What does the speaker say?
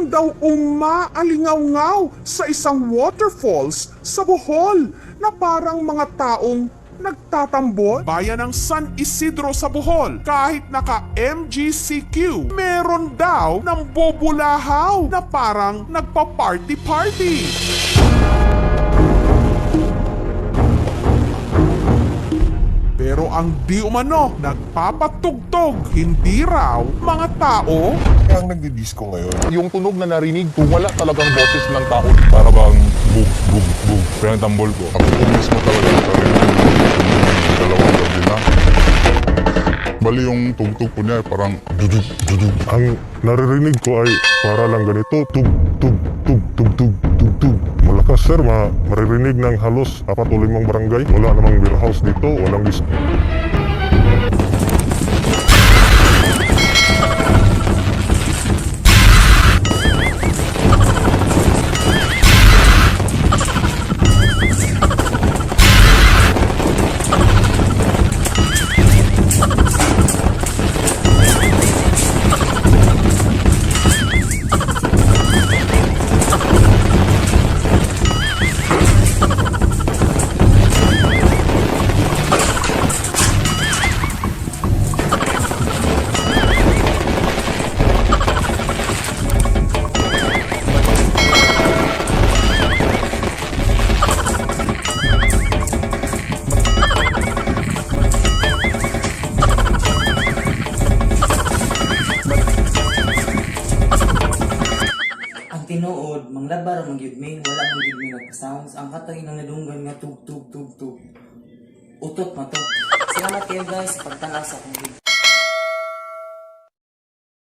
Meron daw umaalingaw sa isang waterfalls sa Bohol na parang mga taong nagtatambol. Bayan ng San Isidro sa Bohol, kahit naka MGCQ, meron daw ng bobulahaw na parang nagpa-party-party. Pero ang di umano nagpapatugtog, hindi raw mga tao. Kaya ang nagdi-disco ngayon. Yung tunog na narinig ko, wala talagang boses ng tao. Para bang bug, bug, bug. Pero ang tambol ko. Ako po mismo talaga narinig ko 2 gabi na. Bali yung tugtog po niya ay parang dudug, dudug. Ang naririnig ko ay para lang ganito, tug, tug, tug, tug, tug, tug, tug. Malakas, sir, maririnig ng halos apat o limang barangay. Wala namang beer house dito, walang disco. Ang tinuod, manglaba ra man gyud mi, wala man gyud mi nagpa-sounds. Ang katong ilang nadunggan nga tug tug tug tug. Utot man to. Salamat kayo guys sa pagtan-aw sa akong video.